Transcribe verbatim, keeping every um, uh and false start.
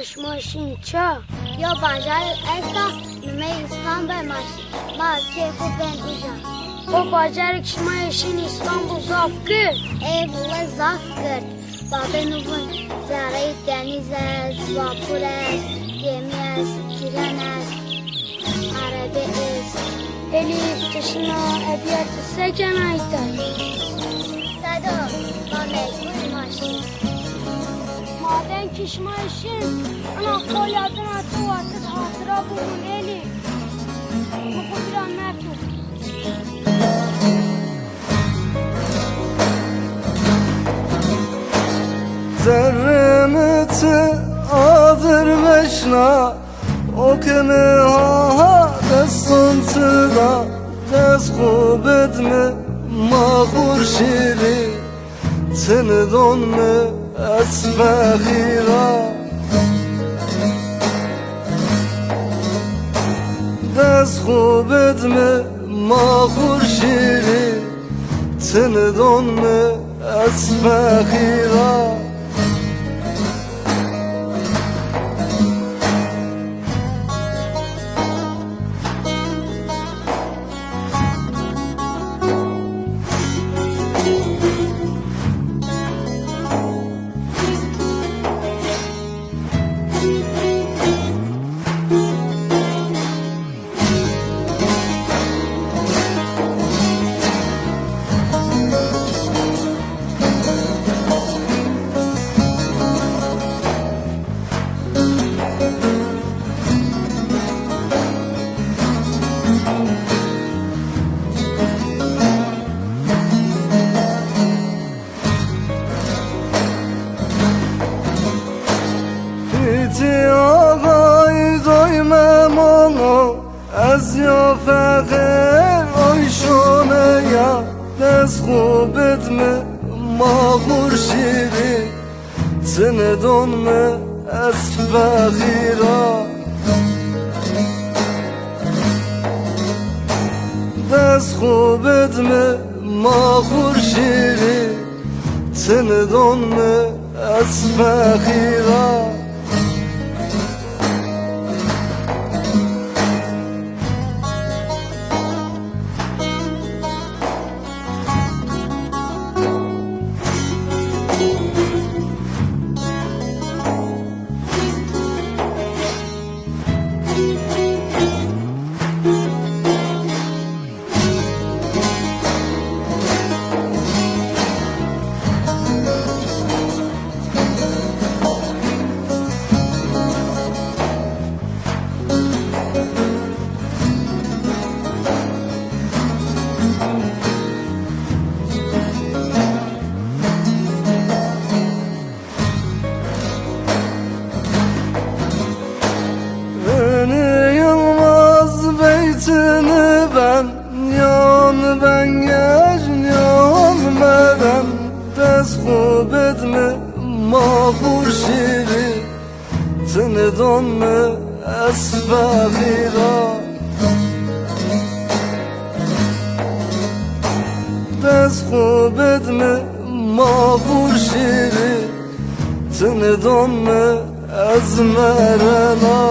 Şima şin ça? Ya bajarêk esta, numey Îstanbul ma şin. Ma kê xo ben uca. O bajarêk şima yê şin Îstanbul zaf gird? Ê, wele zaf gird. Babê mi vun, zereyê deniz est, vapur est, gemî est, tîren est, erebe est. Elîf, ti şina ebîyatî se kena îta? Sedo, ma mecbur ma şin. Maden ki şima şin, ina qolya dina to watir hatira bibûn Elîf. Mi xo bîra mekir. Zerrê mi ti adir veşna, o ke mi ha ha deston ti da, dest xo bid mi ma xurşîrî, ti nidon mi ez fexîr a. Dest xo bid mi ma xurşîrî, ti nidon mi ez fexîr a. Hîtî axay doy memono, ez ya feqîr oy şone ya, dest xo bid mi ma xurşîrî, ti nidon mi ez feqîr a. Dest xo bid mi ma xurşîrî, ti nidon mi ez feqîr a. Înî Yilmaz beytini ben, nîyan vengej nîyan meden, dest xo bid mi ma xurşîrî, ti nidon mi ez feqîr a. Dest xo bid mi ma xurşîrî, ti nidon mi ez meren a.